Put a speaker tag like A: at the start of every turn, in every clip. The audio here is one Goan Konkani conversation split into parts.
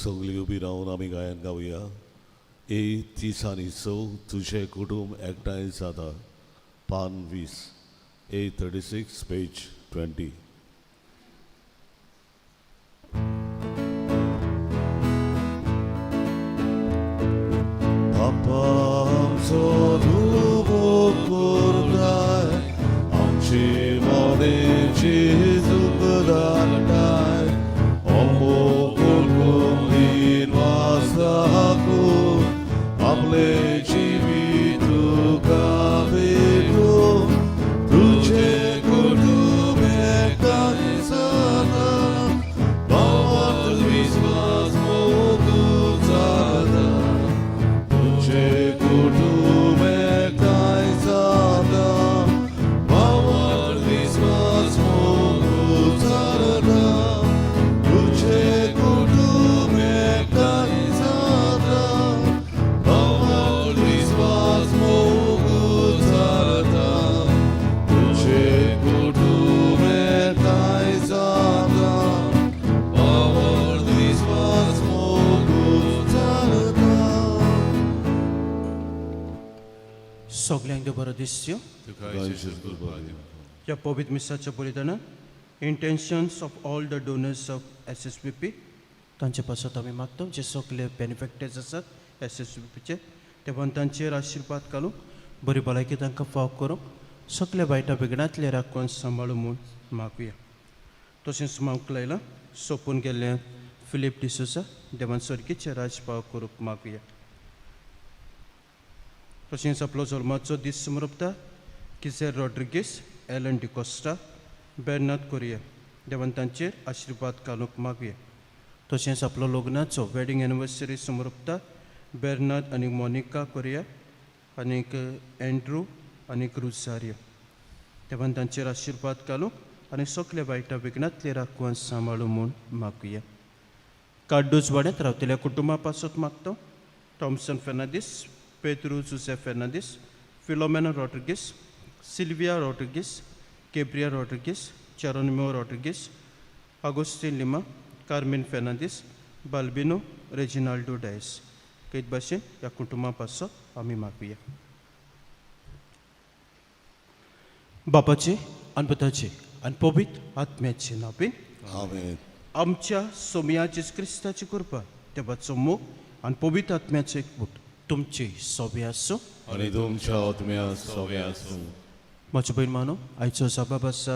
A: सगळीं उबी रावन आमी गायन गावया. ए 36, तुजें कुटूंब एकठांय जाता, पान 20. A 36, page 20. बापा आमचो दुबो करताय, आमचे मोने जेजूक धाडटाय, अमो कुटुंब दिनवासाकू आपले जिवीत तुका भेटू, तुझे कुटुंब एकठांय जाता, भावार्थ विस्वास मोग जाता, तुझे कुटुंब एकठांय जाता, भावार्थ विस्वास मोग जाता, तुझे कुटुंब एकठांय जाता, भावार्थ विस्वास मोग जाता, तुझे कुटुंब एकठांय जाता, भावार्थ विस्वास मोग जाता.
B: सगल्यांक देव बरो दिसच्यो. ह्या पवित्र मिसाच्या बलिदानान intentions of all the donors of SSVP, तांचे पासत आमी मागता. जे सगळे बेनिफेक्टर्स आसात एसएसवीपीचे, देवान तांचेर आशिर्वाद घालूंक, बरी भलायकी तांकां फाव करूंक, सगल्या वायटा विघ्नांतले राखून सांबाळूं म्हूण मागुया. तशेंच मागूंक लायलां सोंपून गेल्ल्या फिलीप डिसोजा, देवान सर्गीचें राज फाव करूंक मागुया. तशेंच आपलो जल्माचो दीस समर्पता किझेर रॉड्रिगीस, एलन डिकोस्टा, बेर्नाद कोरिया, देवान तांचेर आशिर्वाद घालूंक मागुया. तशेंच आपलो लग्नाचो वेडींग एनिवर्सरी समर्पता बेर्नाद आनी मोनिका कोरिया आनीक एंड्रू आनी रुजारियो, देवान तांचेर आशिर्वाद घालूंक आनी सगल्या वायटा विघ्नांतले राखून सांबाळूं म्हूण मागुया. काड्डूज वाड्यांत रावतल्या कुटुंबा पासत मागता. थॉमसन फेर्नांदीस, पेद्रू जुझे फेर्नांदीस, फिलोमेना रॉड्रिगीस, सिल्विया रॉड्रिगीस, केब्रिया रॉड्रिगीस, चेरोनिमो रॉड्रिगीस, आगोस्तीन लिमा, कार्मीन फेर्नांदीस, बाल्बिनो रेजिनाल्डो डायस, तेच भाशेन ह्या कुटुंबा पासत आमी मागुया. बापाचे आनी पुताचे आनी पवित्र आत्म्याचे नांवान.
A: आमेन.
B: आमच्या सोमया जेजू क्रिस्ताची कृपा, देवाचो मोग आनी पवित्र आत्म्याचो एकवट तुमचे सोबे आसूं.
A: आनी तुमच्या आत्म्या सोबे आसूं.
B: म्हज्या भयण मानो, आयचो सबाब आसा,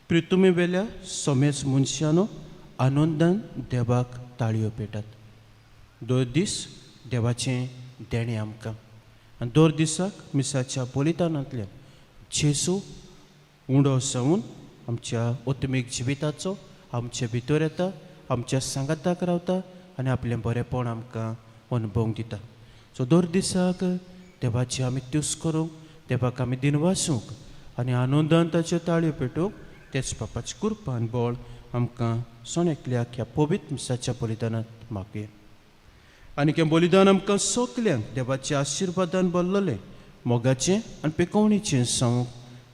B: प्रितुमे वेल्या सोमेस मनशानो, आनंदान देवाक ताळयो पेटात. दर दीस देवाचें देणें आमकां आनी दर दिसाक मिसाच्या बलिदानांतल्यान जेजू उंडो जावन आमच्या आत्मीक जिविताचो आमचे भितर येता, आमच्या सांगाताक रावता आनी आपलें बरेंपण आमकां अनुभवंक दिता. सो दर दिसाक देवाची आमी तुस्त करूंक, देवाक आमी दिनवासूंक आनी आनंदान ताच्यो ताळयो पेटोवंक. तेच बापाची कृपा आनी बळ आमकां सण एकल्याक ह्या पवित्र मिसाच्या बलिदानांत मागया. आनी हें बलिदान आमकां सगल्यांक देवाच्या आशिर्वादान भरलेलें, मोगाचें आनी पेकोवणीचें जावंक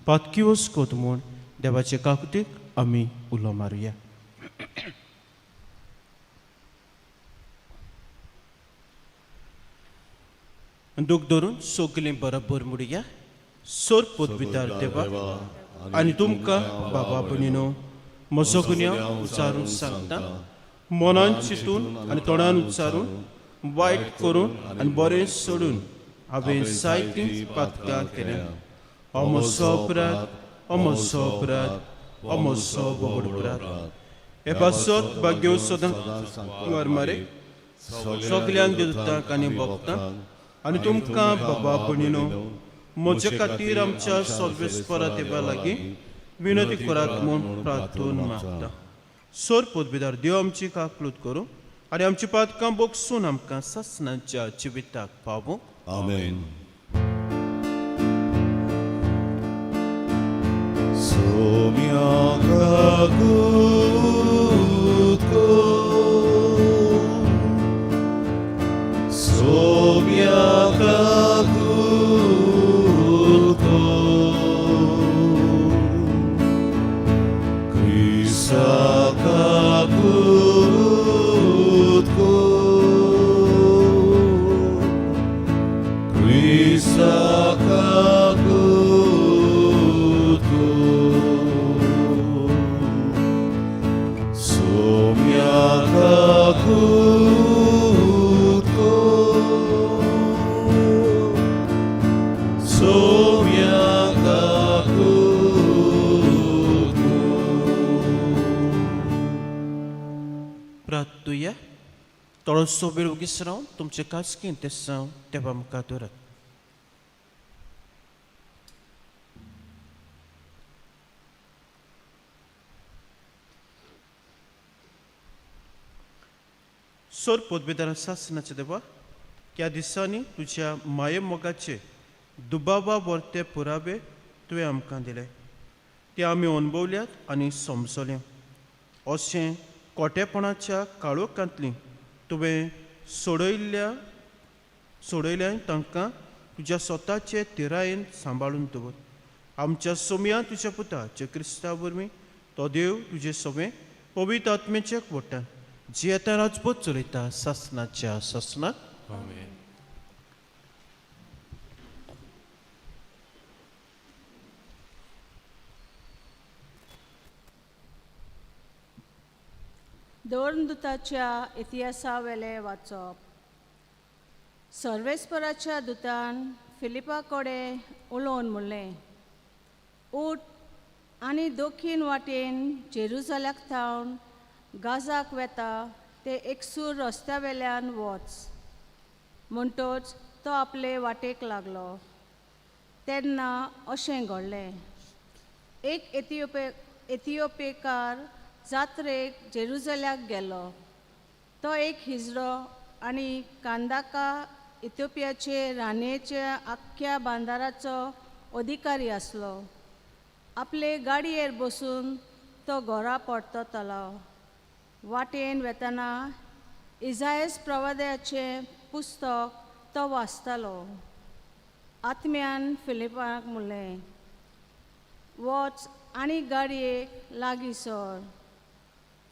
B: पातकी वस्कोत म्हूण देवाचे काकुतीक आमी उलो मारुया. दूख धरून सगलीं बरोबर म्हणुया. सोर पदवीदार देवा, आनी तुमकां बाबा भयणीनो, म्हजो गुन्यांव उच्चारून सांगता. मनान चिंतून आनी तोंडान उच्चारून, वायट करून आनी बरें सोडून हांवें जायतीं पातकां केल्या. हो म्हजो अपराध, हो म्हजो अपराध, हो म्हजो व्हड अपराध. हे पासत भाग्य सदां मारे सगल्यांक देवतांक आनी भक्तांक आनी तुमकां बाबा भयणीनो, म्हजे खातीर आमच्या सर्वेस्परा देवा लागीं विनंती करात म्हूण प्रार्थून मागता. सोर पदवीदार देव आमची काकलूत करूं आनी आमची पातकां बोगसून आमकां सासणाच्या जिविताक पावूं.
A: आमेन. सोम्या काकूत कर, सोम्या काकूत कर, क्रिस्ता काकूत कर.
B: थोडोसो वेळ वगीच रावन तुमचे खासगी इंतेसांव देवा मुखार दवरात. सोर पदवेदार सासनाचे देवा, ह्या दिसांनी तुज्या माये मोगाचे दुबावा वरते पुरावे तुवें आमकां दिले, ते आमी अणभवल्यात आनी समजले. अशें कोटेपणाच्या काळोखांतली तुवें सोडयल्या तांकां तुज्या स्वताचे तिरायेन सांबाळून दवर. आमच्या सोमया तुज्या पुता जे क्रिस्ता वरवीं तो देव तुजे सवें पवित्र आत्म्याच्या वट्टान जियेता राजपूत चलयता सासनाच्या सासनाक.
C: आमेन.
D: दोन दुताच्या इतिहासावेलें वाचप. सर्वेस्पराच्या दुतान फिलिपा कडेन उलोवन म्हणलें, उठ आनी दक्षीण वाटेन जेरुजलाक थावन गाजाक वेता ते एकसूर रस्त्या वेल्यान वच. म्हणटच तो आपले वाटेक लागलो. तेन्ना अशें घडलें, एक एथिओपेकार जात्रेक जेरुजल्याक गेलो. तो एक हिजडो आनी कांदाका इथिओपियाचे राणयेच्या आख्ख्या बांदाराचो अधिकारी आसलो. आपले गाडयेर बसून तो घरा परततालो. वाटेन वेतना इजायस प्रवाद्याचें पुस्तक तो वाचतालो. आत्म्यान फिलिपाक म्हणलें, वच आनी गाडयेक लागीं सर.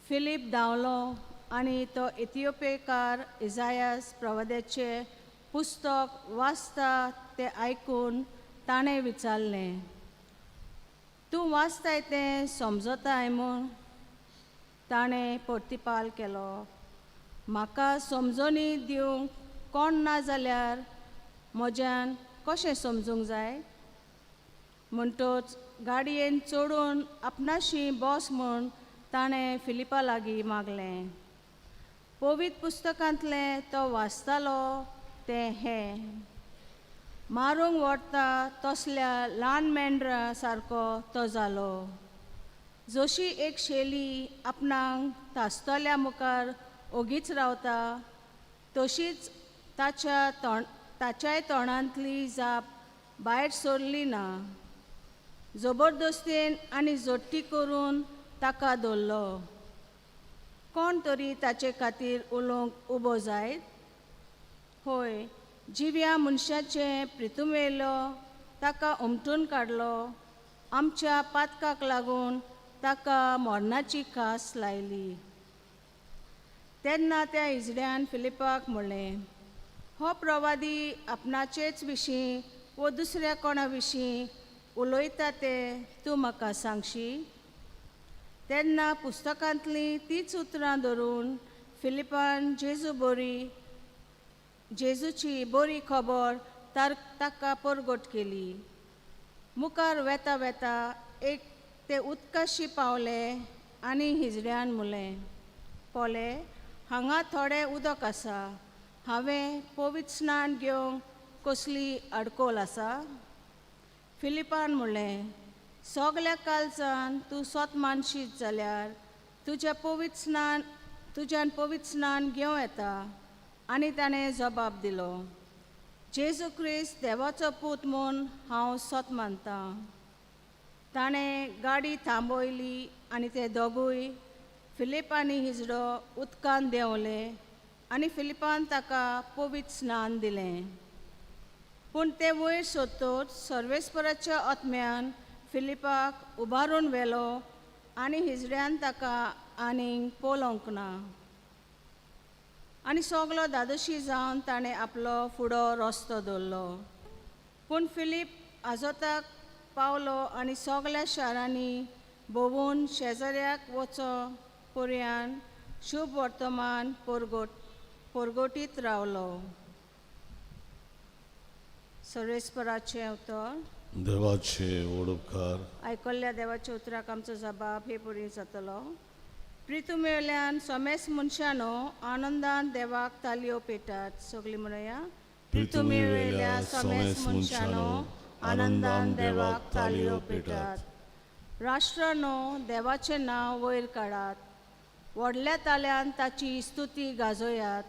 D: फिलीप धांवलो आनी तो इथिओपेकार इजायस प्रवाद्याचें पुस्तक वाचता तें आयकून ताणें विचारलें, तूं वाचताय तें समजताय म्हूण? ताणें प्रतिपाल केलो, म्हाका समजणी दिवंक कोण ना जाल्यार म्हज्यान कशें समजूंक जाय? म्हणटच गाडयेन चडून आपणाशी बस म्हूण ताणें फिलिपा लागीं मागलें. पवित्र पुस्तकांतलें तो वाचतालो तें हें, मारूंक व्हरता तसल्या ल्हान मेंढरा सारको तो जालो. जशी एक शेली आपणाक तासतल्या मुखार ओगीच रावता, तशीच ताच्याय तोंडांतली जाप भायर सरली ना. जबरदस्तेन आनी जोडटी करून ताका धरलो. कोण तरी ताचे खातीर उलोवंक उबो जायत? होय, जिव्या मनशाचें प्रितुमेलो ताका उमटून काडलो. आमच्या पातकाक लागून ताका मरणाची खास लायली. तेन्ना त्या इजड्यान फिलिपाक म्हणलें, हो प्रवादी आपणाचेच विशीं वो दुसऱ्या कोणा विशीं उलयता तें तूं म्हाका सांगशी? तेन्ना पुस्तकांतलीं तीच उतरां धरून फिलिपान जेजूची बरी खबर ताका परगट केली. मुखार वेता वेता एक ते उदकाशी पावले आनी हिजड्यान म्हणलें, पोले हांगा थोडें उदक आसा, हांवें पवित्र स्नान घेवंक कसली आडकोल आसा? फिलिपान म्हणलें, सगल्या कालचान तूं सोत मानशीत जाल्यार तुज्यान पवित्र स्नान घेवं येता. आनी ताणें जबाब दिलो, जेजू क्रिस्त देवाचो पूत म्हूण हांव सोत मानतां. ताणें गाडी थांबयली आनी ते दोगूय फिलीप आनी हिजडो उदकान देंवले आनी फिलिपान ताका पवित्र स्नान दिलें. पूण ते वयर सोदतच सर्वेस्पराच्या आत्म्यान फिलिपाक उबारून व्हेलो आनी हिजड्यान ताका आनीक पळोवंक ना. आनी सगलो धादोशी जावन ताणें आपलो फुडो रस्तो दवरलो. पूण फिलीप आजोताक पावलो आनी सगल्या शारांनी भोंवून शेजाऱ्याक वचो पर्यान शुभ वर्तमान परगटीत रावलो. सर्वेस्पराचें उतर.
A: देवाचे व्हड उपकार.
D: आयकल्ल्या देवाच्या उतराक आमचो जबाब हे परी जातलो. प्रितुमेल्यान समेस मनशानो आनंदान देवाक तालयो पेटात. सगळीं म्हणया.
A: पृथ्वीवेल्या समेस्त मनशांनो, आनंदान देवाक तालयो पेटात.
D: राष्ट्रानो, देवाचें नांव वयर काडात, व्हडल्या ताल्यान ताची स्तुती गाजोयात.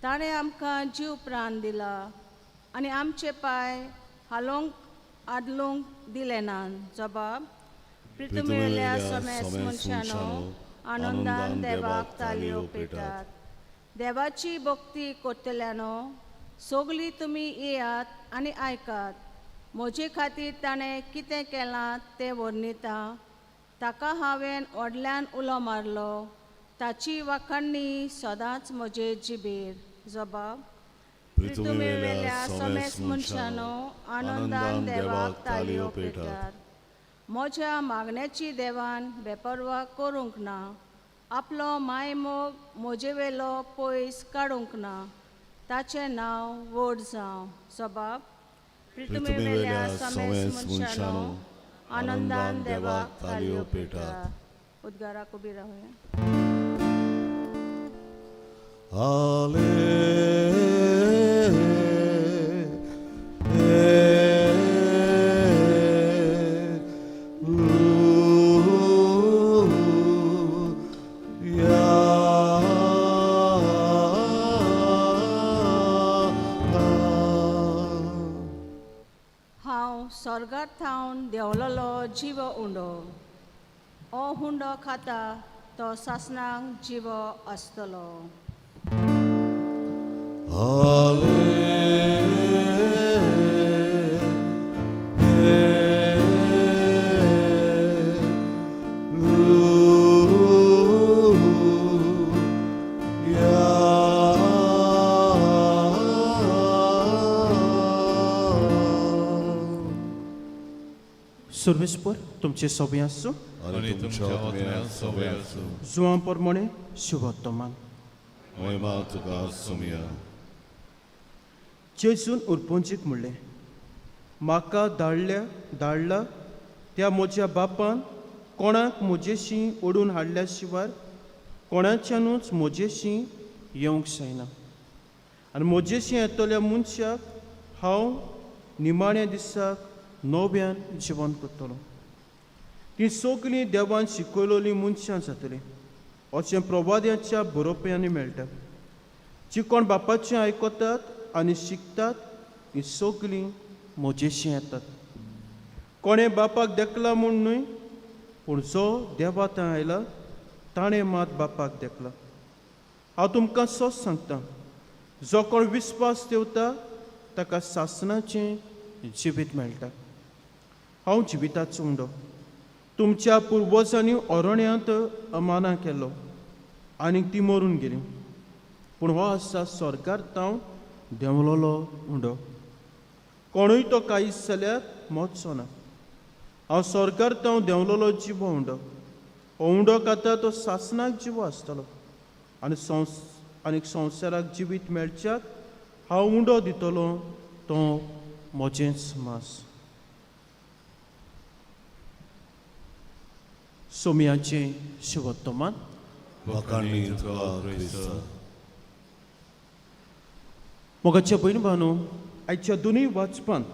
D: ताणें आमकां जीव प्राण दिला आनी आमचे पांय हालोवंक आदलूंक दिले ना. जबाब. पृथ्वीवेल्या समेस्त मनशांनो, आनंदान देवाक तालयो पेटात. देवाची भक्ती करतल्यानो, सगळीं तुमी येयात आनी आयकात. म्हजे खातीर ताणें कितें केलां तें वर्णिता. ताका हांवें व्हडल्यान उलो मारलो, ताची वाखाणणी सदांच म्हजे जिबेर. जबाब.
A: पृथ्वीवेल्या समेस्त मनशांनो, आनंदान देवाक तालयो पेटात.
D: म्हज्या मागण्याची देवान बेपर्वा करूंक ना, आपलो मायमोग म्हजेवेलो पयस काडूंक ना. ताचें नांव व्हड जावं. जबाब.
A: पृथ्वीवेल्या समेस्त मनशांनो, आनंदान देवाक तालयो पेटात.
D: उद्गाराक उबी रावया.
A: Alleluia.
D: हांव स्वर्गार थावन देंवलेलो जिवो उंडो. हो हुंडो खाता तो सासणाक जिवो आसतलो.
A: Alleluia.
B: सर्वेस्पर तुमचे सोबें आसूं.
A: आणि तुमच्या आत्म्यात सवय आसूं.
B: जुवां प्रमाणे शुभोत्तमान.
A: महिमा तुका सुमया.
B: जेजून उरपोंजीक म्हणलें, म्हाका धाडल्या धाडला त्या म्हज्या बापान कोणाक म्हजेशी ओडून हाडल्या शिवाय कोणाच्यानूच म्हजेशी येवंक जायना, आनी म्हजेशी येतल्या मनशाक हांव निमाण्या दिसाक नव्यान जिवन करतलो. तीं सगळीं देवान शिकयलेलीं मनशां जातलीं अशें प्रवाद्याच्या बरोवप्यांनी मेळटा. जी कोण बापाचें आयकतात आनी शिकतात तीं सगळीं म्हजेशीं येतात. कोणें बापाक देखला म्हूण न्हय, पूण जो देवा थंय आयला ताणें मात बापाक देखला. हांव तुमकां सत सांगता, जो कोण विस्वास दवरता ताका सासणाचें जिवीत मेळटा. हांव जिविताचो उंडो. तुमच्या पुर्वजांनी अरण्यांत अमाना केलो आनी ती मरून गेली, पूण हो आसा स्वर्गार तावन देंवलेलो उंडो. कोणूय तो कांयच जाल्यार मरचो ना. हांव स्वर्गार तावन देंवलेलो जिवो उंडो. हो उंडो खाता तो सासणाक जिवो आसतलो, आनी आनी संवसाराक जिवीत मेळच्याक हांव उंडो दितलो तो म्हजेंच मास. सोमयाचें शिवोत्तमान.
A: वाखाणणी तुका क्रिस्ता.
B: मोगाच्या भयण भावनो, आयच्या दोनूय वाचपांत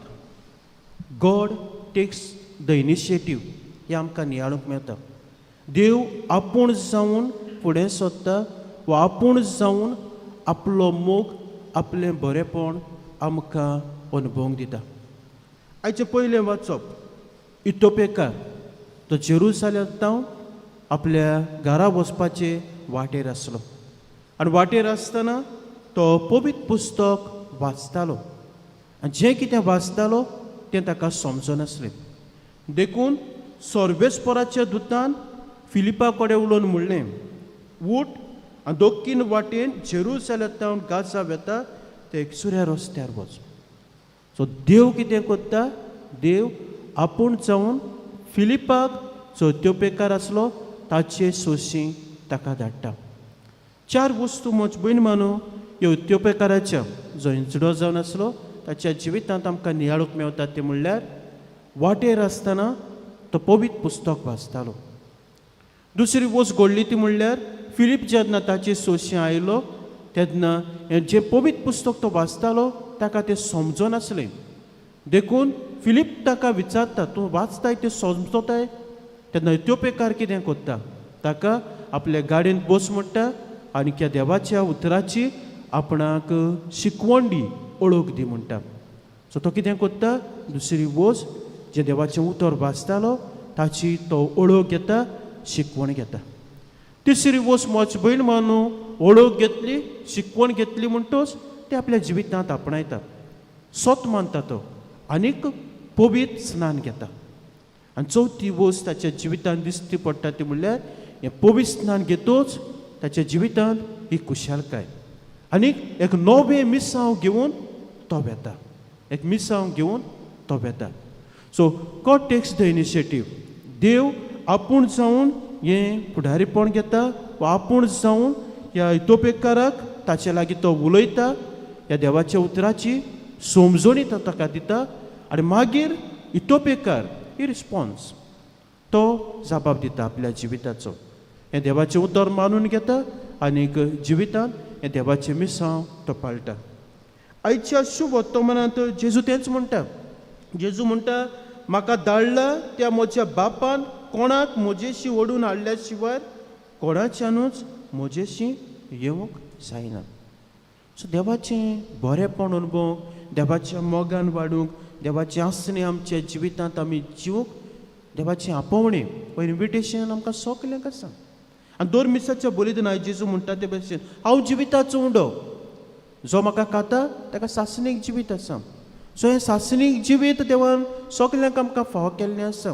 B: गॉड टेक्स the initiative हें आमकां नियाळूंक मेळटा. देव आपूण जावन फुडें सोदता वा आपूण जावन आपलो मोग, आपलें बरेंपण आमकां अनुभवूंक दिता. आयचें पयलें वाचप, इतोपेकार तो जेरुजालेम तावन आपल्या घरा वचपाचे वाटेर आसलो, आनी वाटेर आसतना तो पवित्र पुस्तक वाचतालो, आनी जें कितें वाचतालो तें ताका समजनासलें. देखून सर्वेस्पराच्या दुतान फिलिपा कडेन उलोवन म्हणलें, उठ आनी दोक्कीन वाटेन जेरुजालेम तावन गाजा वेता ते एकसुऱ्या रस्त्यार वच. सो देव कितें करता, देव आपूण जावन फिलिपाक जो इथियोपेकार आसलो ताचे सोशी ताका धाडटा. चार वस्तू म्हज भयण मानू ह्यो इथियोपेकाराच्या जो हिंजडो जावन आसलो ताच्या जिवितांत आमकां नियाळूंक मेवता. तें म्हणल्यार वाटेर आसतना तो पवित्र पुस्तक वाचतालो. दुसरी वस्त घडली ती म्हणल्यार फिलीप जेन्ना ताचे सोशें आयलो तेन्ना हें जें पवित्र पुस्तक तो वाचतालो ताका तें समजनासलें. देखून फिलीप ताका विचारता, तूं वाचताय तें समजताय? तेन्ना इथियोपेकार कितें करता, ताका आपल्या गाडयेन बस म्हणटा आनी त्या देवाच्या उतराची आपणाक शिकवण दी, ओळख दी म्हणटा. सो तो कितें करता, दुसरी वस्त जें देवाचें उतर वाचतालो ताची तो ओळख घेता, शिकवण घेता. तिसरी वस्त म्हज भयण मानू ओळख घेतली, शिकवण घेतली म्हणटच ते आपल्या जिवितांत आपणायता, सत मानता तो आनीक पवित्र स्नान घेता. आनी चवथी वस्त ताच्या जिवितांत दिसती पडटा ती म्हणल्यार हें पवित्र स्नान घेतच ताच्या जिवितांत ही खुशालकाय आनीक एक नवें मिसांव घेवन तो वेता, एक मिसांव घेवन तो वेता. So God takes the initiative. देव आपूण जावन हें फुडारीपण घेता वा आपूण जावन ह्या इतोपेकाराक ताचे लागीं तो उलयता, ह्या देवाच्या उतराची समजणी तो ताका दिता आनी मागीर इतोपेकार ही रिस्पॉन्स तो जबाब दिता आपल्या जिविताचो. हें देवाचें उतर मानून घेता आनीक जिवितांत हें देवाचें मिसांव तो पाळटा. आयच्या शुभ वर्तमानांत जेजू तेंच म्हणटा. जेजू म्हणटा, म्हाका धाडला त्या म्हज्या बापान कोणाक म्हजेशी ओडून हाडल्या शिवाय कोणाच्यानूच म्हजेशी येवंक जायना. सो देवाचें बरेंपण अणभवूंक, देवाच्या मोगान वाडूंक, देवाचें आसणें आमच्या जिवितांत आमी जिवूंक, देवाचें आपोवणें वा इन्विटेशन आमकां सगल्यांक आसा. आनी दोर मिसाच्या बलिदान जेजू म्हणटा ते भशेन, हांव जिविताचो उंडो, जो म्हाका खाता ताका सासणीक जिवीत आसा. सो हें सासणीक जिवीत देवान सगल्यांक आमकां फावो केल्लें आसा.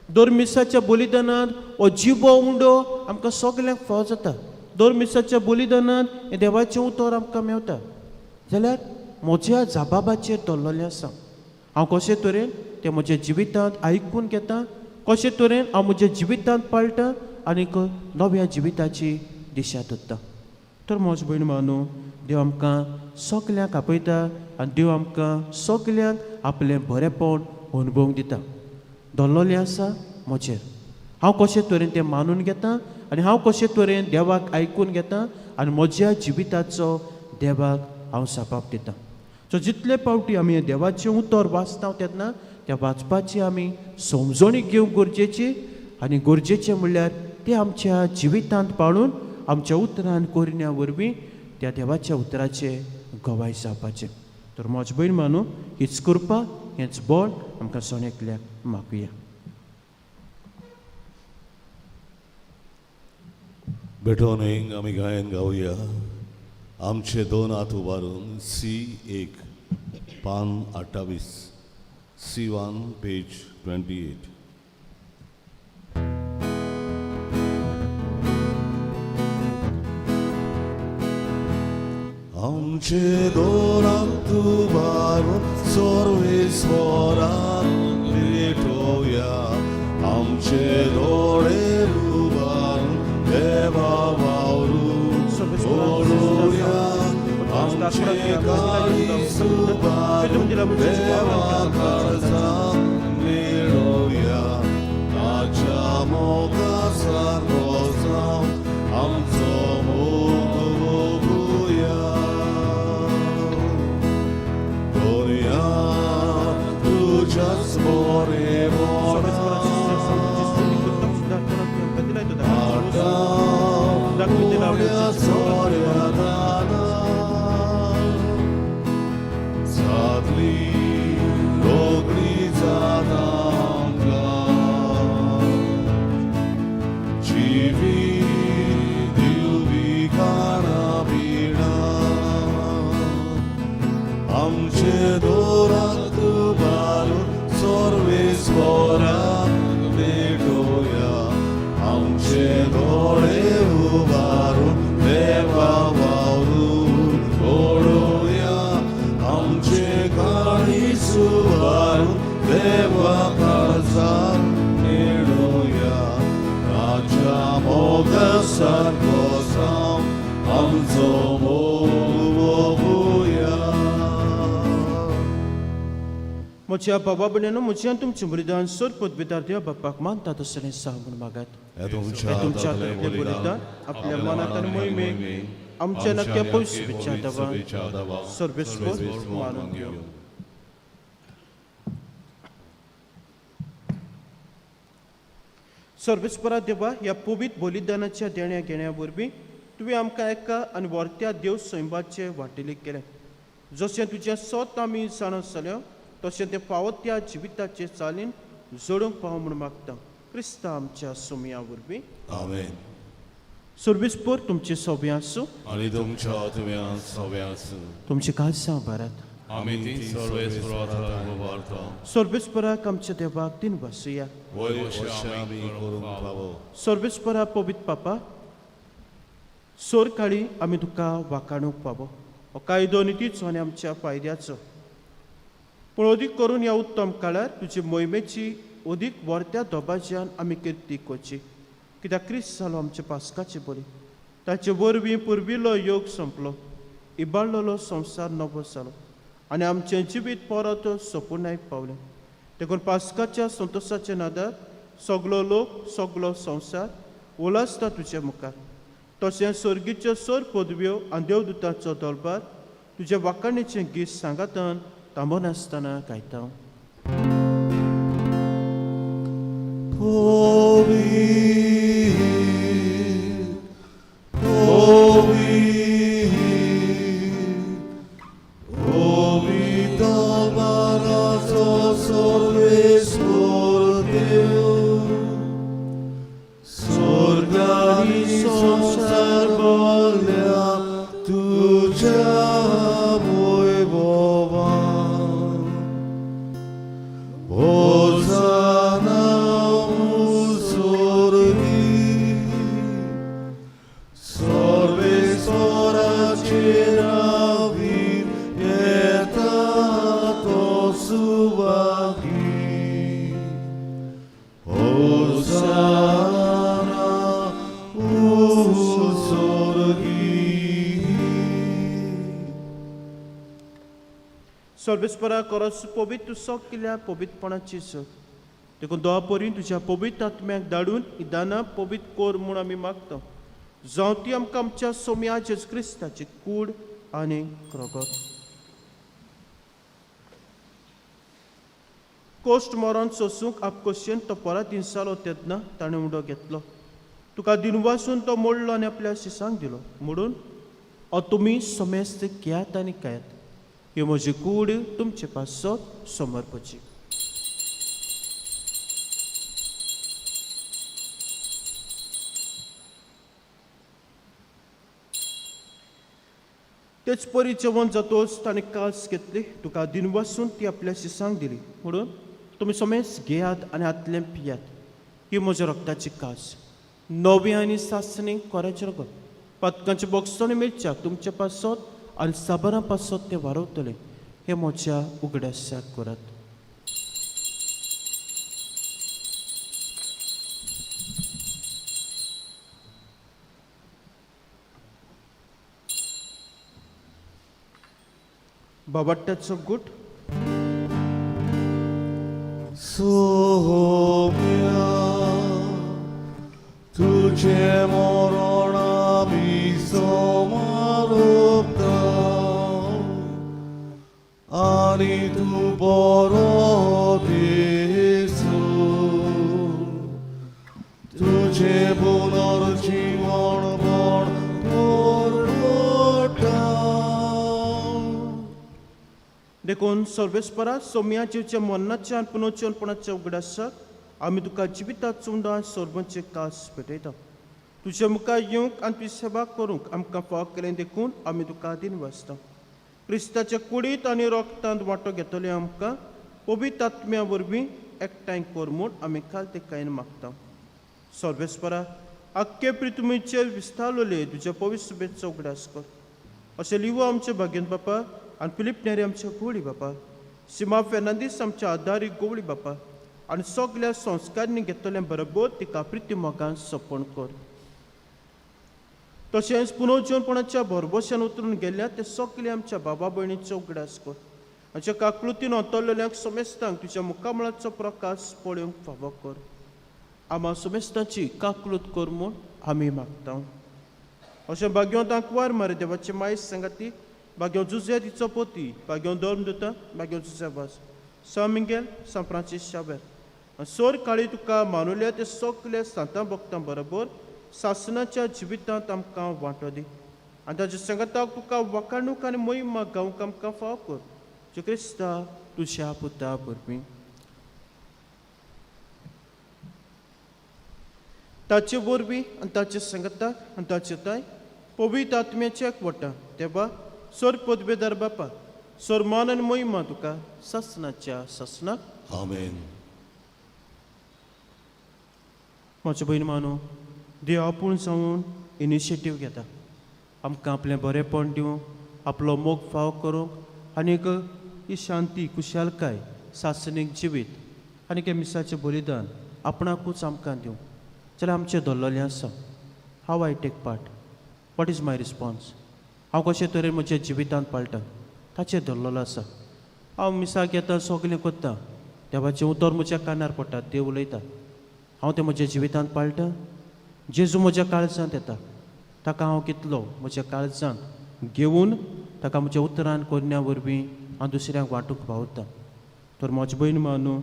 B: दोर मिसाच्या बलिदानांत हो जिवो उंडो आमकां सगल्यांक फावो जाता. दोर मिसाच्या बलिदानांत हें देवाचें उतर आमकां मेवता. जाल्यार म्हज्या जबाबाचेर दवरलेलें आसा, हांव कशे तरेन तें म्हज्या जिवितांत आयकून घेता, कशे तरेन हांव म्हज्या जिवितांत पाळटा आनीक नव्या जिविताची दिशा दत्ता. तर म्हज भयण मानू, देव आमकां सगल्यांक आपयता आनी देव आमकां सगल्यांक आपलें बरेंपण अणभवूंक दिता. दवरलेलें आसा म्हजेर, हांव कशे तरेन तें मानून घेता आनी हांव कशे तरेन देवाक आयकून घेता आनी म्हज्या जिविताचो देवाक हांव जबाब दिता. सो जितले पावटी आमी देवाचें उतर वाचता तेन्ना त्या वाचपाची आमी समजणी घेवंक गरजेची आनी गरजेचें म्हणल्यार तें आमच्या जिवितांत पाळून आमच्या उतरान करण्या वरवीं त्या देवाच्या उतराचे गवाय जावपाचें. तर म्हज भयण मानू, हीच कृपा, हेंच बळ आमकां सण एकल्याक मागुया.
A: भेटोवन आमी गायन गावया. आमचे दोन हात उबारून सी 1 पान 28, C1 page 28. आमचे दोन हात उबारून सर्वेस्वराक भेटोवया. आमचे दोळे उबारून देवा वावरून ओडुया. आमचे काळीज उबारून देवा काळजाक मेळोवया. ताच्या मोगा सारको जावन आमचो मोग भोगुया. दर्या तुज्याच बरेपणा आटा सोऱ्या दाना सादली रोगणी जाता आमकां. जिवीत दिवपी खाणां पिणां आमचे दोरात उबारून सर्वेस्वराक भेटोवया. आमचे दोळे उबारून देवा वावरून ओडोवया. आमचे काळीज उबारून देवा काळजाक मेळोवया. ताच्या मोगा सारको जावन आमचो मोग भोगुया.
B: म्हज्या म्हज्या बाबा भयणीनो, म्हज्या तुमचे बलिदान सर पदवीदार देव बापाक मानता तसलें सांग म्हूण मागात.
A: हे तुमच्या
B: तुमच्या
A: हातांतलें
B: हातांतलें
A: बलिदान
B: बलिदान आपल्या मनात आनी मोहिमेक आमच्या नक्क्या पयस शुभेच्छा दवा सर्वेस्पर मानून घेवं. सर्वेस्परा देवा, ह्या पवित्र बलिदानाच्या देण्या घेण्या वरवीं तुवें आमकां एका आनी व्हरत्या देव सैमाचे वाटेली केलें. जशें तुजें सत आमी जाणा जाल्या तशें तें फावो त्या जिविताचे चालीन जोडूंक पाव म्हूण मागता, क्रिस्ता आमच्या सोमया वरवीं.
A: आमेन.
B: सर्वेस्पर तुमचे सोबे आसूं.
A: आनी तुमच्या आत्म्यान सवे आसूं.
B: तुमचे काळजां भरात.
A: आमी ती सर्वेस्पराक उबारता.
B: सर्वेस्पराक आमच्या देवाक दिन वासुया.
A: वयर अशें आमी करूंक फावो.
B: सर्वेस्परा पवित्र पापा, सोर काळी आमी तुका वाकाणूंक फावो. हो कायदो नितीचो आनी आमच्या फायद्याचो, पूण अदीक करून ह्या उत्तम काळार तुजे मोहिमेची अदीक व्हरत्या दबाज्यान आमी किर्ती करची. कित्याक क्रिस्त जालो आमच्या पास्काचे बरी, ताचे वरवीं पुर्विल्लो योग सोंपलो, इबाडलेलो संवसार नवो जालो आनी आमचें जिवीत परत सोंपुनायक पावलें. देखून पास्काच्या संतोशाच्या नादार सगलो लोक सगलो संवसार उलासता तुजे मुखार. तशें सर्गीच्यो सर पदव्यो आनी देवदूताचो दरबार तुज्या वाखाणीचें गीत सांगातान थांबनासतना गायता.
A: पवित्र, पवित्र, पवित्र बाराचो सर्वेस्पर देव, स्वर्ग आनी संवसार भरल्या तुज्या वैभवान. होसाना स्वर्गी, सर्वेस्पराचे नांवीर येता तो सुभागी. होसाना स्वर्गी.
B: सर्वेस्परा करस पवित्र सगल्या पवित्रपणाची सर, देखून दोवा परी तुज्या पवित्र आत्म्याक धाडून ही दानां पवित्र कर म्हूण आमी मागता. जावं ती आमकां आमच्या सोम्या जेजू क्रिस्ताची कूड आनी रगत. कोश्ट मरण सोसूंक आपकोशेन तो परत जालो तेन्ना ताणें उडो घेतलो, तुका दिनवासून तो मोडलो आनी आपल्या शिसांक दिलो म्हणून, ओ तुमी समेस्त घेयात आनी खायात, ही म्हजी कूड तुमचे पासत समर्पची. तेच परी जेवण जातोच ताणें कास घेतली, तुका दिनवासून ती आपल्या शिसांक दिली म्हणून, तुमी समेस्त घेयात आनी हातलें पियात, ही म्हज्या रक्ताची कास, नवी आनी सासणी कोऱ्याचें रगत. पातकांचे बोगसण मिरच्याक तुमचे पासत आनी साबारां पासत तें वारवतलें. हें म्हज्या उगडासाक करात. बाबाट्याचो गुट.
A: सोम्या, तुझे मरण आमी समारोपता आनी तूं बरो दिसूं तुझे पुनर्जीवन पण पुरवता.
B: देखून सर्वेस्परा सोम्या जिवच्या मरणाच्या आनी पुनर्जीवनपणाच्या उगडासाक आमी तुका जिविता चुंडां सर्वांचे कास भेटयता. तुज्या मुखार येवंक आनी तुजी सेवा करूंक आमकां फाव केलें देखून आमी तुका दिनवासता. क्रिस्ताच्या कुडींत आनी रोगतांत वांटो घेतले आमकां पवित्र आत्म्या वरवीं एकठांय कर म्हूण आमी खालतेकायेन मागता. सर्वेस्परा आख्खे पृथ्वीचेर विस्तारलेले तुज्या पवित्र सुबेचो उगडास कर. अशें लिवो आमचे भाग्यन बापा आनी फिलीप नेरी आमच्या गोवळी बापा, सीमा फेर्नांदीस आमच्या आदारी गोवळी बापा आनी सगल्या संस्कारांनी घेतल्या बरोबर तिका प्रिती मोगान सपण कर. तशेंच पुनर्जीवनपणाच्या भरवश्यान उतरून गेल्या ते सगळे आमच्या बाबा भयणीचो उगडास कर. हाच्या काकलुतीन ओतरलेल्यांक समेस्तांक तुज्या मुखामळाचो प्रकाश पळोवंक फावो कर. आमा समेस्तांची काकलूत कर म्हूण आमी मागता. अशें भाग्यों आंकवार मारे देवाचे मायस सांगाती, भाग्यो जुजे तिचो पोती, भाग्यो धर्म दुता, भाग्यो जुजे वास, सान मिंगेल, सान फ्रांसीस शावेर, सोर काळी तुका मानुल्या ते सगळे सांतां भक्तां बरोबर सासनाच्या जिवितांत आमकां वांटो दी आनी ताच्या सांगाताक तुका वाखाणूक आनी मोहिमा गावंक आमकां फाव कर. जे क्रिस्ता तुज्या पुता वरवीं. ताचे वरवीं आनी ताचे सांगाताक आनी ताचे ताय पवित्र आत्म्याच्या एकवटा देवा सोर पदवेदार बापा सोर मान आनी मोहिमा तुका सासनाच्या सासनाक.
A: आमेन.
B: म्हजे भयण मानू, देव आपूण जावन इनिशिएटीव घेता आमकां आपलें बरेंपण दिवंक, आपलो मोग फाव करूंक आनी एक ही शांती, खुशालकाय, सासणीक जिवीत आनी एक मिसाचें बलिदान आपणाकूच आमकां दिवंक. जाल्यार आमचें धरलेलें आसा. How I take part, what is my response, हांव कशे तरेन म्हज्या जिवितांत पाळटा ताचें धरलेलो आसा. हांव मिसाक येता, सगलें करता, देवाचें उतर म्हज्या कानार पडटा, देव उलयता, हांव तें म्हज्या जिवितांत पाळटा. जेजू म्हज्या काळजांत येता, ताका हांव कितलो म्हज्या काळजांत घेवन ताका म्हज्या उतरान करण्या वरवीं हांव दुसऱ्यांक वांटूंक पावता. तर म्हजे भयण मानू,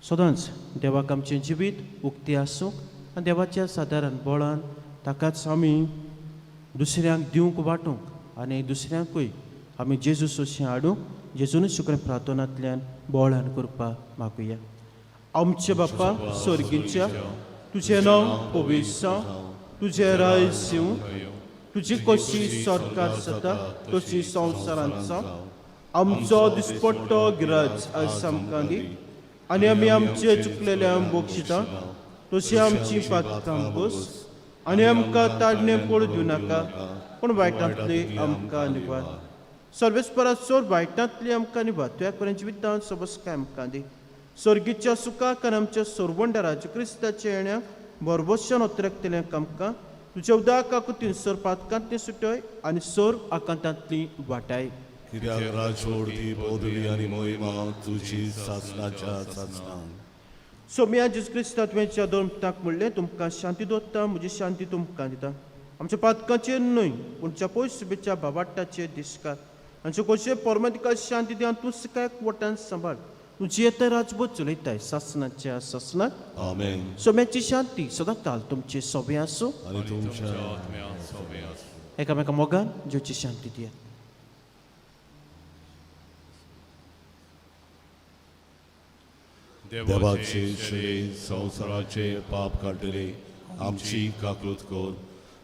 B: सदांच देवाक आमचें जिवीत उक्तें आसूंक आनी देवाच्या सादारण बळान ताकाच आमी दुसऱ्यांक दिवंक, वांटूंक आनी दुसऱ्यांकूय आमी जेजू सोशें हाडूंक जेजूनच शुक्र प्रार्थनांतल्यान बळान करपाक मागुया. आमचे बापा स्वर्गीच्या, तुजें नांव पवित्र जावं, तुजें राज येवं, तुजी कशी सरकार जाता तशी संवसारांत जावं. आमचो दिसपट्टो गिराज आज आमकां दी आनी आमी आमचे चुकलेल्यांक बक्षिता तशी आमची पातकां बस आनी आमकां ताडणें पडूं दिवं नाका, पूण वायटांतली आमकां निवार. सर्वेस्परा सोर वायटांतली आमकां निवार, तुज्या पर्यंत जिवितांत सबसकाय आमकां दी. स्वर्गीच्या सुखाक आनी आमच्या सोरवंडराच्या क्रिस्ताच्या येण्याक भरभोशान उतरकतल्यांक आमकां तुज्या उदक आकुतीन सोर पातकांतली सुटय आनी सोर आकांतांतली वाटाय.
A: कित्याक राजवडती पदवी आनी मोहिमा तुजी सासनाच्या सासनाक.
B: सोम्या जेजू क्रिस्ता तुवें दोन म्हणलें, तुमकां शांती दवरता, म्हजी शांती तुमकां दिता. आमच्या पातकांचेर न्हय पूण च्या पयस सुबेच्या भावाट्टाचेर दिसकार आमचे कशे परमातिका शांती दी आनी तूं सकाळ वटान सांबाळ. तूं जियेता राजबोध चलयताय सासनाच्या सासनाक.
A: आमेन.
B: सोम्याची शांती सदां काल तुमचे सोबे आसूं
A: आनी तुमच्या
B: एकामेका मोगान जेवची शांती दियात.
A: देवाचे श्रेय संवसाराचे पाप काडटले आमची काकूत कर.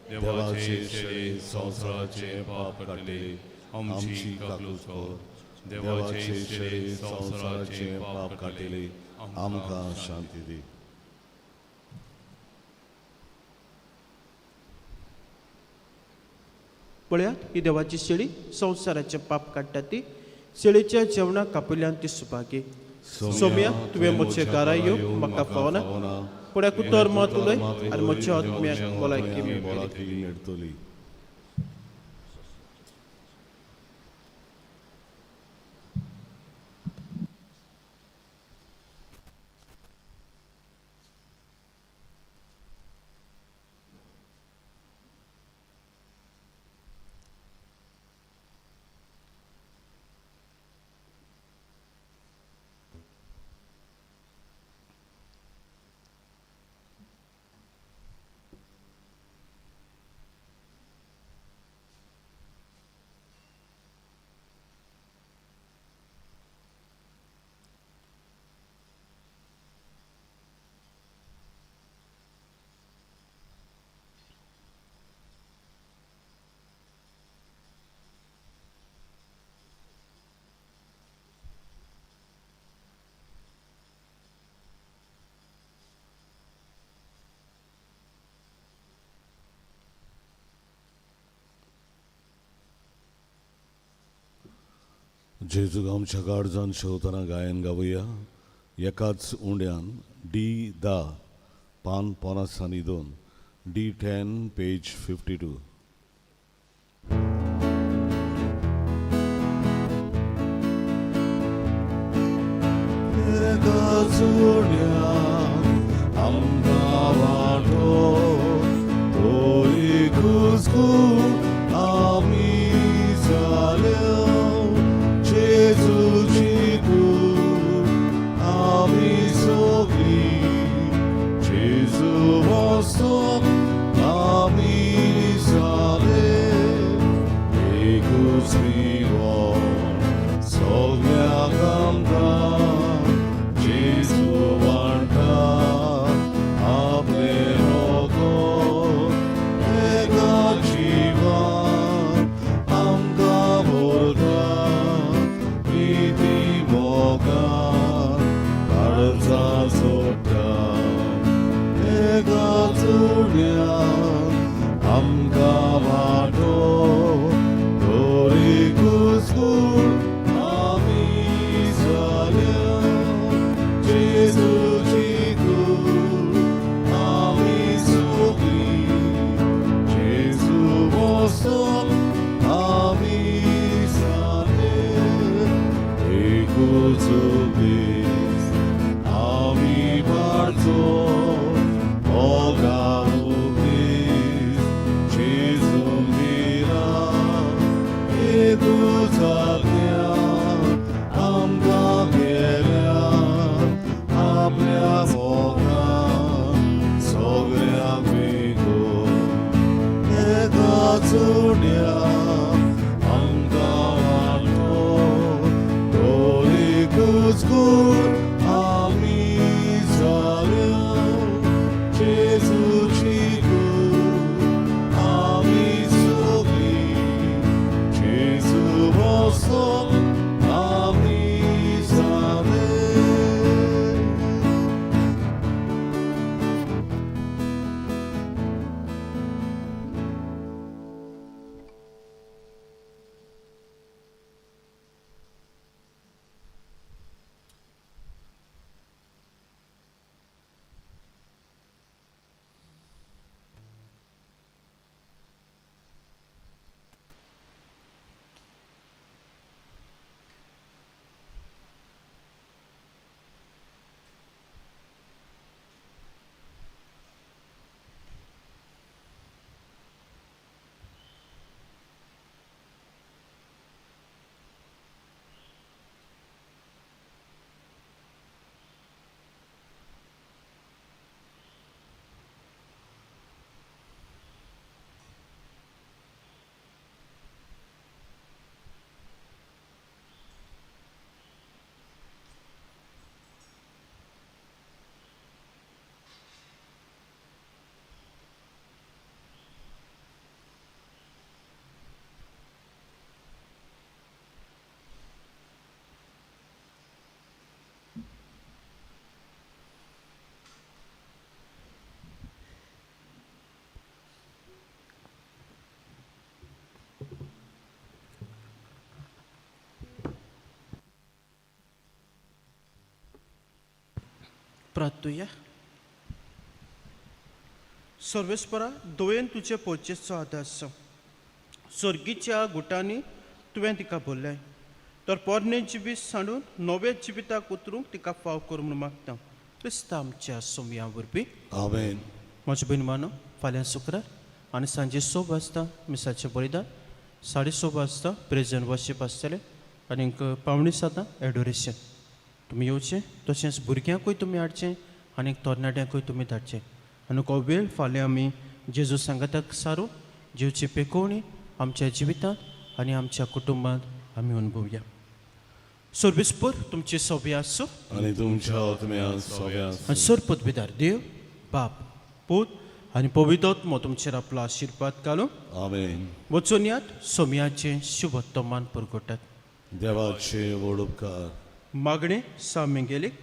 A: देवाचे श्रेय संवसाराचे पाप काडटले आमची काकूत कर. देवाचे श्रेय संवसाराचे पाप काडटले आमकां शांती दी.
B: पळयात, ही देवाची शेळी संवसाराचें पाप काडटा ती शेळीच्या जेवणाक कापिल्ल्यान ती सुभागी. सोम्या, तुवें म्हजे घरा येवंक म्हाका फावना, पूण एक उतर मात उलय आनी म्हज्या आत्म्याक भलायकी मेळटली.
A: मेळटली. जेजूक आमच्या काळजान शेवतना गायन गावया एकाच उंड्यान डी 10 पान 52 D 10 page 52. चुण्या आमकां वांटो तोरी कुसकूर आमी जाल्या जेजूची कूड आमी सगळीं जेजू वचोन आमी जाले एकूच मिवोन सगळ्यांक आमकां जेजू वांटा आपलें रोगोत एका जिवान आमकां भरता प्रिती मोगान काळजां सोडटा एका चुड्यान आमकां वांटो तोरी कुसकूर आमी जाल्या जेजूची कूड आमी सगळीं जेजू वचोन आमी जाले एकूच उपदेश आमी पाळचो मोगा उपदेश जेजून दिला एकूच आज्ञा आमकां केल्या आपल्या मोगान सगळ्यांक वेगून एका चुड्या आमकां वांटो तोरी कुसकूर आमी जाल्या जेजूची कूड आमी सगळीं जेजू वचोन आमी जाले.
B: प्रार्थुया. सर्वेस्परा, दोयेन तुजे पोचेचो आदार सर्गीच्या गुटांनी तुवें तिका भरलें तर पोरणें जिवीत सांडून नवें जिविताक उतरूंक तिका फाव कर म्हूण मागता क्रिस्ता आमच्या सोमया वरवीं.
A: आमेन.
B: म्हज्या भयण मानो, फाल्यां शुक्रार आनी सांजे 6 वाजता मिसाचें बलिदान, 6:30 वाजता प्रेज एंड वर्शीप आसतलें आनीक 6:45 एडोरेशन. तुमी येवचें, तशेंच भुरग्यांकूय तुमी हाडचें आनी तरणाट्यांकूय तुमी धाडचें. आनी हो वेळ फाल्यां आमी जेजू सांगाताक सारू जेवची पेकोवणी आमच्या जिवितांत आनी आमच्या कुटुंबांत आमी अनुभवया. सर्वेस्पर तुमची सोबी आसूं.
A: आनी तुमच्या आत्म्यान सोब्या.
B: आनी सरपदवीदार देव बाप, पूत आनी पवित्र तुमचेर आपलो आशिर्वाद घालूं.
A: आमेन.
B: वचून यात, सोमयाचें शुभत्तमान पुरगोटात.
A: देवाचे व्हड उपकार.
B: मागणें सा मिंगेलीक.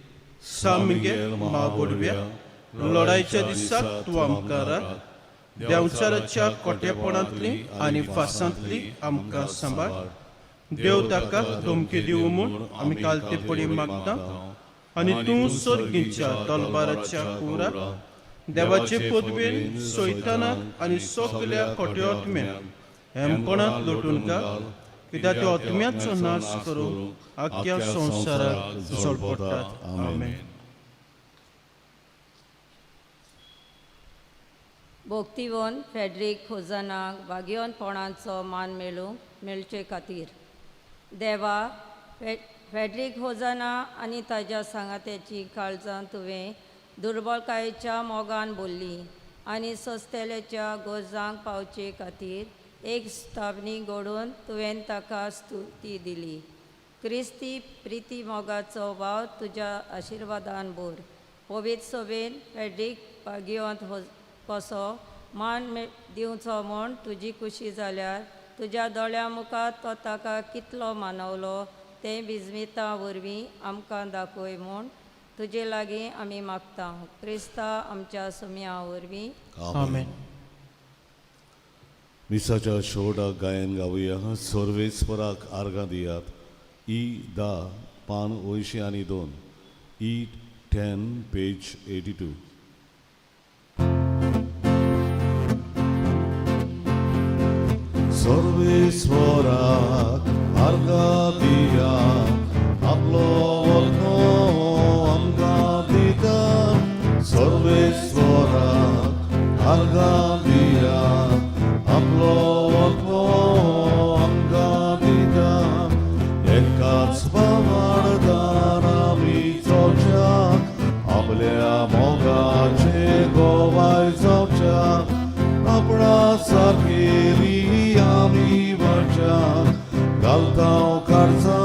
B: सा मिंगेल म्हावडव्या, लढायच्या दिसाक तूं आमकां राख. देंवचाराच्या कोटेपणांतली आनी फासांतली आमकां सांबाळ. देव ताका धमकी दिवं म्हूण आमी कालते पडी मागता आनी तूं सर्गीच्या तलवाराच्या कुराक देवाचे पदवेन सैतानाक आनी सगल्या खोट्या आत्म्याक हेमकोणांत लोटून घाल, कित्याक त्या आत्म्याचो नाश करून आख्ख्या संवसाराक झळपडटात. आमेन.
C: भोक्तिवन फेड्रीक खोजनाक भाग्यवंतपणाचो मान मेळूंक मेळचे खातीर. देवा, फेड्रीक होजना आनी ताज्या सांगात्याची काळजां तुवें दुर्बलकायेच्या मोगान भरली आनी सोंसतल्याच्या गरजांक पावचे खातीर एक स्थापनी घडोवन तुवें ताका स्तुती दिली. क्रिस्ती प्रिती मोगाचो वावर तुज्या आशिर्वादान भर. पवित्र सोबेन फेड्रीक भाग्यवंत हो कसो मान दिवचो म्हूण तुजी खुशी जाल्यार तुज्या दोळ्यां मुखार तो ताका कितलो मानवलो तें बिजमिता वरवीं आमकां दाखय म्हूण तुजे लागीं आमी मागता, क्रिस्ता आमच्या सुमया वरवीं.
B: आमेन.
A: मिसाच्या शेवटाक गायन गावया, सर्वेस्पराक आर्गां दियात. ई 10, पान 82, E 10, page 82. सर्वेस्वराक आर्गां दिया, आपलो वचनो आमकां दिता. सर्वेस्वराक आर्गां दिया, आपलो वचनो आमकां दिता. एकाच प्रमाणदान आमी चोवच्याक, आपल्या मोगाचे गोवाय जावच्याक, आपणा सारकेली आमी वळच्याक, घालता काळजां.